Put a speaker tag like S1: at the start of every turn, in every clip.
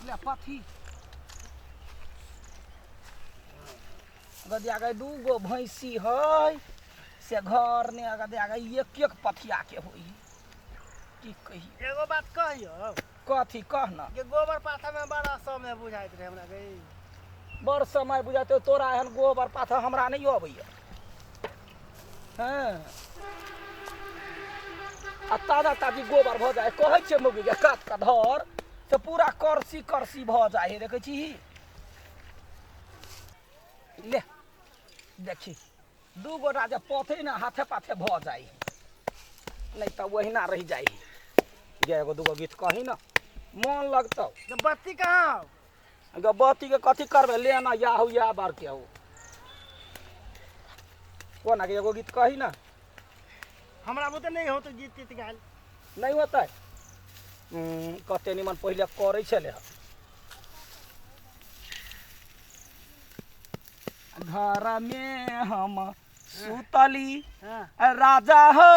S1: ले पथी गदिया गए दू गो भैंसी है से घर ने गदिया गए एक एक पथिया के होई की कही।
S2: एगो बात कहियो।
S1: कथी कह ना।
S2: के गोबर पाथा में बड़ा समय बुझाइत रहे हमरा के।
S1: बड़ समय बुझाते तोरा, एहन गोबर पाथा हमरा नहीं अबैया। हँ, आ ताजा ताजी गोबर भऽ जाइ, कहै छियै मौगी के कात कऽ धर से पूरा करसी करसी भऽ जाइ है। देखै छी, ले देखी, दू गोटा जे पथे ने हाथे पाथे भऽ जाइ, नहीं तऽ ओहिना रहि जाइ। गे एगो दूगो गीत कही ने, मन लगतौ।
S2: गे बत्ती कहाँ हौ?
S1: गे बत्ती के कथी करबै? ले ना, या हौ या बार के हौ। कोना के एगो गीत कही ना।
S2: हमरा बुते नहीं हो तो गीत तीत गायल।
S1: नहीं होतै? कते निमन पहिले करै छलै हँ। घर में हम सुतली राजा हो,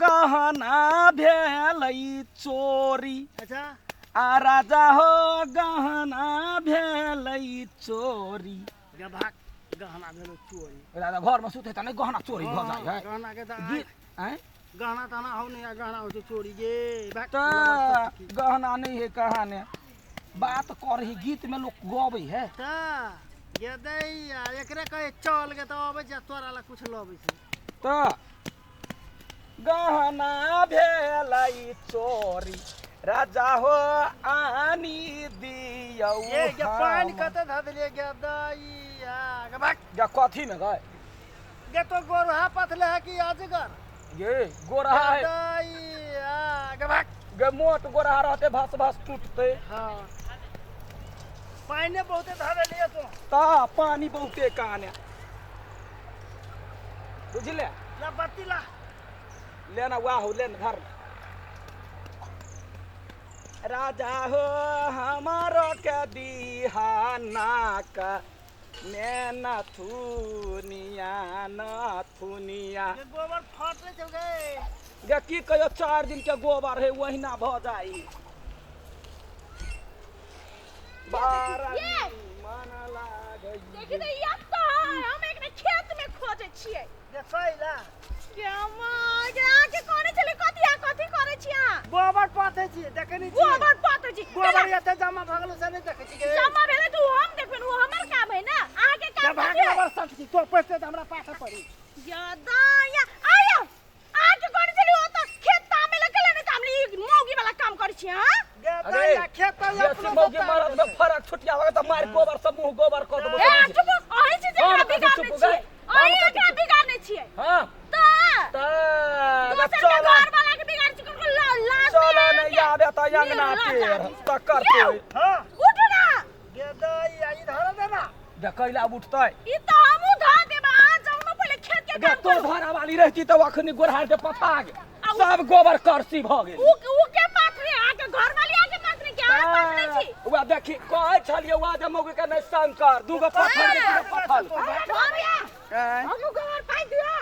S1: गहना भेलै चोरी।
S2: अच्छा।
S1: आ राजा हो, गहना भेलै चोरी।
S2: गे भाग, गहना भेलो चोरी?
S1: राजा घर में सुते तऽ नहि गहना चोरी भऽ जाइ है?
S2: गहना के तऽ
S1: गीत आँय?
S2: गहना तहना हौ नहीं आ गहना हो छै चोरी। गे भाग।
S1: तऽ गहना नहीं है कहाँ ने बात करही, गीत में लोग गबै है।
S2: तऽ गे दैया, एकरे कहे चल गे तऽ अबै छै, तोरा ला कुछ लबै छै।
S1: तऽ गहना भेलै चोरी राजा हो, आनी दियौ।
S2: ये गे पानि
S1: हम।
S2: कते धऽ देलियै गे दैया? गे भाग।
S1: गे कथी में गए?
S2: गे तो गोरहा पथले है कि अजगर?
S1: गे गोरहा है।
S2: दैया, गे भाग।
S1: गे मोट गोरहा रहते भस भस टूटते।
S2: हाँ, पानि बहुते धऽ देलियै तो।
S1: तऽ पानि बहुते काने बुझले।
S2: ला बत्ती ला।
S1: लेना वाह हो, लेना धर। राजा हो, हमारो के दिहाना का ने नथुनिया नथुनिया।
S2: गे गोबर फटले चल गए।
S1: गे की कहियो, 4 दिन के गोबर है, ओहिना भऽ जाइ। बारा
S3: ये!
S1: मन लागै।
S3: देखी तऽ ई एतऽ है, हम एकरा खेत में खोजै छियै।
S2: गे कैला?
S3: गे अम्मा, गे अहाँके कहने छलै कथी, अहाँ कथी करै छी अहाँ?
S2: गोबर पाथै छी, देखै नहि छी?
S3: गोबर पाथै छी?
S2: गोबर एते जमा भऽ गेलो से नहि देखै छी गे?
S3: जमा भेलै तऽ ओ हम देखबै, ओ हमर काम है ने, अहाँके
S2: गे
S3: काम
S2: भाग
S3: कथी है?
S2: गोबर सट छी तो पैसे तऽ हमरा पाथे पड़ी।
S3: या दाया आयो, अहाँके कहने छलै ओतऽ खेत तामे लग गेलै ने, तामले ई मौगी वाला काम करै छी अहाँ।
S2: गे
S1: अरे,
S2: दैया, खेत तऽ
S1: बेसी
S2: अपनो
S1: मौगी
S2: सब
S1: मरद में फरक छुटिया होगा तऽ मारि गोबर सब मुँह गोबर कऽ देबो।
S3: ए चुप, अहीं छी जे
S1: हम
S3: एकरा
S1: कथी
S3: बिगाड़ने
S1: चुप
S3: छियै।
S1: गए? हम
S3: अहीं
S1: कथी
S3: एकरा
S1: चुप?
S3: बिगाड़ने छियै।
S1: हाँ।
S3: तऽ
S1: तऽ
S3: दोसर के
S1: चल
S3: घर वाला के बिगाड़ छी, ककरो लाज
S1: चल
S3: नहि
S1: ने
S3: अहाँके?
S1: आबे तऽ अंगना
S3: निर्लज
S1: टेढ़
S3: आदमी।
S1: तऽ करते।
S3: यौ,
S2: हाँ।
S3: उठू ना।
S2: गे दैया, इधर दे ना।
S1: देखैला उठतै?
S3: ई तऽ हमहूँ धऽ देब, अहाँ जाउ ने पहिले खेत के
S1: गे
S3: काम
S1: तो
S3: करू।
S1: धरा वाली रहती तऽ अखनी गोरहार के पथा गेल, सब गोबर करसी भऽ गेल।
S3: उ के पाथरे? अहाँके घर वाली अहाँके पाथरे के अहाँ पाथरे छी?
S1: उएह देखी, कहै छलियै उएह जे मौगी के नहि संग कर, दूगो पत्थर के दूगो पत्थर।
S3: हमरा घर या
S1: आँय,
S3: हमहूँ गोबर पाइ दियौ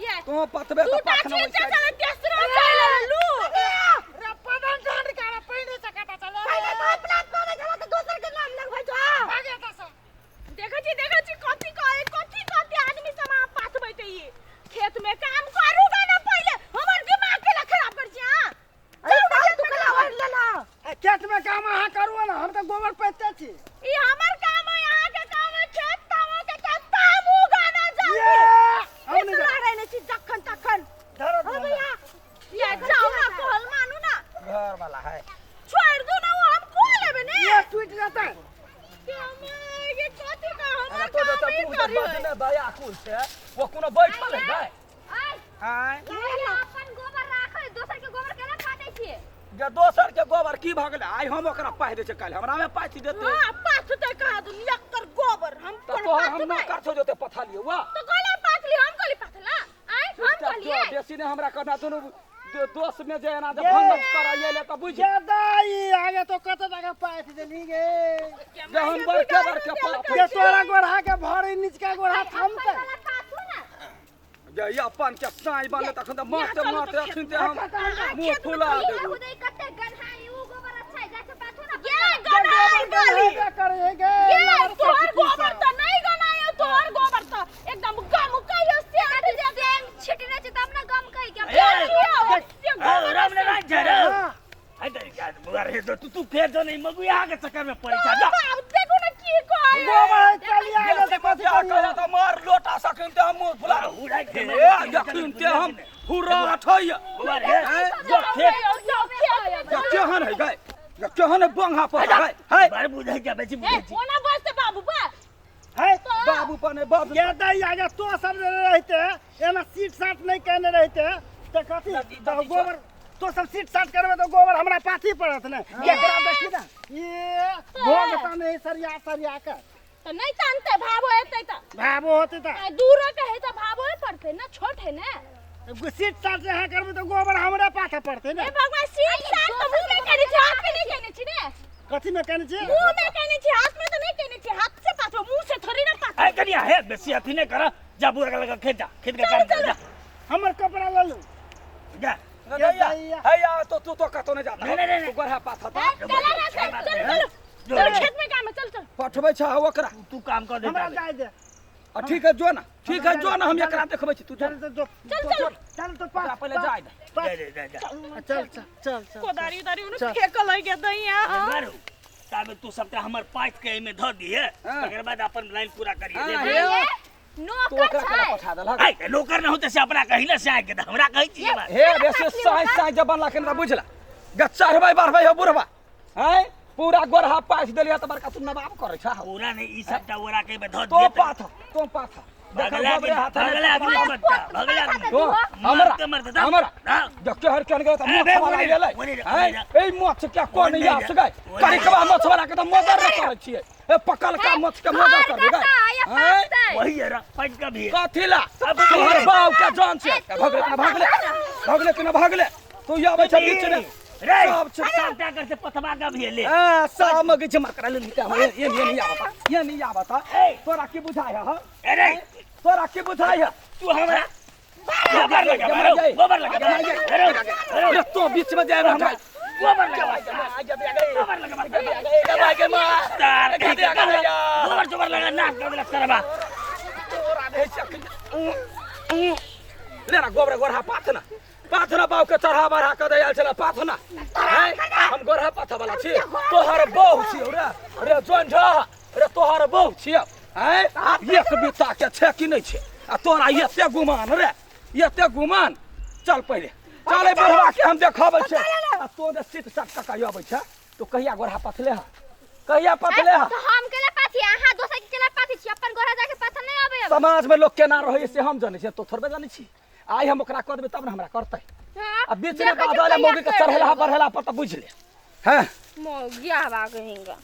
S3: ये।
S1: तोँ पथबे तऽ
S3: दूटा
S1: पथना
S3: चीज चले, तेसरो चले लू।
S2: रे पदन ढांड कारा पहिने से कता चले।
S3: पहिले तऽ अपना करै छला तऽ दोसर के नाम लगबै छौ।
S2: भागे एतऽ से।
S3: देखै छी, देखै छी, कथी कहै, कथी कथी आदमी सब अहाँ पाथबै ई। खेत में काम करू गा ना पहिले, हमर दिमाग के ला खराब कर छी अहाँ। जाउ ने खेत में काम करू।
S2: आ खेत में काम अहाँ करू ने, हम तऽ गोबर पैते छी।
S3: ई हमर काम है, अहाँ के काम है खेत तामो के काम तामू गाना जाऊ।
S2: ये हम नहीं
S3: इतना रहने छी जखन तखन।
S2: धरो
S3: हाँ भैया, ये जाओ ना, कहल मानू ना।
S1: घर वाला है।
S3: छोड़ दू ना, वो हम को लेबे ने।
S2: ये टूट जाता है।
S3: के हम ये कथी का हमर
S1: तो
S3: काम
S1: तऽ
S3: ही
S1: मुँह
S3: करी।
S1: बजने दयाकुल छै, वो कोनो बैठल है गए? आँय?
S4: अपन गोबर राखै, दोसर के गोबर केना काटै छियै?
S1: जे दोसर के गोबर की भऽ गेलै? आइ हम ओकरा पाइ दै छै, काल्हि हमरा मे पाइ देतै।
S3: हां, पाथतै कहाँ दुनिया कर गोबर हम
S1: तऽ
S3: कोन
S1: तोहर हम
S3: पाथबै?
S1: नौकर छौ जोते पथलियै वाह।
S3: तो कहले पाथली, हम कहली पाथला आइ हम कहलिए।
S1: बेसी नहि हमरा करना, दुनू दोस्त में जे एना जे
S2: ये।
S1: भंगस कराइए ले तऽ बुझ।
S2: गे दाई, आगे तो कते जगह पाथि देली गे?
S1: जे हम बड़के बड़के पाप
S2: गे तोरा गोढ़ा के भरी निचका गोढ़ा थमते।
S4: वाला पाथू ना।
S1: जे ई अपन के साई बनले तखन तऽ मारते
S3: चलू
S1: मारते
S3: तऽ
S1: अखन ते हम
S3: खेत
S1: मुँह
S3: में
S1: फुला
S3: चलू।
S1: देबू।
S4: खुदे कते गन्हा ई, उ गोबर अच्छा है, जाके पाथू ना।
S3: ये गनाई।
S2: गोबर
S5: ले जो नहीं मगुया के चक्कर में पड़ी जा जा।
S3: बाप देखो ना की कहै
S2: गोबर चली आयल
S1: देखी मत जा कहला त मार लोटा सकिन ते हम मुंह फुला
S5: उड़ाइ के
S1: ए यकीन ते हम हुरा अठैया
S5: गोबर हे जो खेत
S3: जाओ खेत
S1: या केहन है गए या केहन है बंगा पर है है
S5: बड़ बुझै जा बेसी
S3: ए
S5: बुझै छी
S3: ओना बजते बाबू बा
S2: है
S1: बाबू पने बाबू
S2: ये दैया जे तो सब जे रहिते एना सीट साट नहि केने रहिते तऽ कथी तऽ गोबर तो सब सीट साट करबे तऽ गोबर हमरा पाथी पड़त ने एकरा देखी ने ये भोग तऽ नहि सरिया सरिया के
S3: तऽ नहि तानते भावो एतै तऽ
S2: भावो होते तऽ
S3: आ, दूरो के है तऽ भावो पड़तै ना छोट है ना
S2: सीट साट जे अहाँ करबै तऽ गोबर हमरा पाछा पड़तै ने
S3: ए भगवान सीट साट तऽ मुँह में केने छी हाथ में नहीं केने छी ने
S2: कथी में केने छी
S3: मुँह में केने छी हाथ में तऽ नहीं केने छी हाथ से पाथो मुँह से थोड़ी ना पाथो
S5: ए कनिया हे बेसी अथी नहीं कर जा बुआ के लगा खेत जा खेत के काम कर जा
S2: हमर कपड़ा लऽ लू
S5: जा
S1: हैया तो तू तो कतौ नहीं जाता
S5: नहीं, नहीं, नहीं।
S1: तू गोरहा पाथा
S3: ए, चला ना चल चल चल चल खेत में काम है चल चल
S1: पठबै छ ओकरा
S5: तू काम कर दे
S2: हमरा जाय दे
S1: आ ठीक है जो ना ठीक है जो ना हम एकरा देखबै छी तू
S2: चल
S1: जो
S2: तो जो
S3: चल चल
S2: चल तो
S1: ओकरा
S2: पास
S1: पहिले जाय दे
S5: जा जा जा जा
S2: चल चल चल चल
S3: कोदारी उदारी उन्हें
S2: चल।
S3: फेंकल है के दैया
S5: मारू ताबे तू सबटा हमर पाइप के एमे धऽ दिहे
S1: हाँ।
S5: तकर बाद अपन लाइन पूरा करिए
S1: हाँ,
S5: ले
S1: हे।
S4: ये
S1: तू
S4: नौकर
S1: ओकरा केना
S4: छै
S1: पठा देलहक
S5: आइ नौकर न होते से अपना कही ना से आके तऽ हमरा कहै छी ये बात
S1: हे बेसी साँझ साँझ जब बनला केना बुझला गच्चा रहबै बढ़बै हो बुढ़बा हैं पूरा गोरहा पास देलिया तऽ बड़का तू नवाब करै छ
S5: पूरा नहीं ई सबटा ओरा के एमे धऽ
S1: तो
S5: दिहे
S1: पाथ तो पाथ देखो
S5: भगला
S1: गोबरे हाथ में
S5: भगला आदमी मरता भगला आदमी
S1: तो हमरा
S5: मरते मरते दा।
S1: हमरा
S5: हाँ।
S1: देखते हर केन गए त
S5: ए,
S1: मछ
S5: बे,
S1: वाला
S5: ओने
S1: गेलै
S5: ओने
S1: हैं
S5: ओने
S1: ए मछ के कोन
S5: ओने
S1: यास
S5: जा,
S1: गए
S5: ओने
S1: करिकवा मछ वाला के त मदर न करै छियै ए पकल का मछ के मदर
S4: घर
S1: करबै
S4: का
S1: गए
S4: या
S1: हैं
S4: पातै
S5: वही है रा पाइप का भी है
S1: कथी ला
S5: अब
S1: तोहर बाप के जान छै
S4: ए, तू
S1: भगले के भगले भगले के न भगले तू आबै छ बीच में
S5: रे
S1: सब छै
S5: सबटा कर से पथवा का भी है ले
S1: ए सब मगे जमा करा ले निका ये ये नहीं आवता ये नहीं आवता
S5: ए।
S1: तोरा की बुझाय है
S5: अरे
S1: तोरा की बुझाय है
S5: तू हमरा गोबर लगा मारो गोबर लगा अरे
S1: अरे तो बीच में जाए हमरा
S5: गोबर लगा गोबर लगा तार गोबर जोबर लगा नाक कर देलक सरबा
S1: ले ना गोबर गोरहा पाथ ना पाथ ना बाप के चढ़ा बढ़ा के दयाल छला पाथ ना हैं हम गोरहा पाथ वाला छी तोहर बहु छी रे रे जोन झा रे तोहर बहु छी हैं एक बिता के छै कि नहीं छै आ तोरा एते गुमान रे एते गुमान चल पहिले चले बुढ़वा के हम देखाबै छै आ तो ने सीट साट कका अबै छै तो कहिया गोरहा पथले हा कहिया पथले हा
S4: तऽ हम केला पाथी अहाँ दोसर के केला पाथी छी अपन गोरा जाके पाथल नहि अबै
S1: समाज में लोग केना रहै से हम जनै छियै तो थोड़बे जनै छी आइ हम ओकरा कऽ देबै तब ने हमरा करतै आ बीच में बाजल मौगी के चढ़ेला बढ़ेला पर तऽ बुझि ले हैं
S4: मौगिया हवा कहेंगा।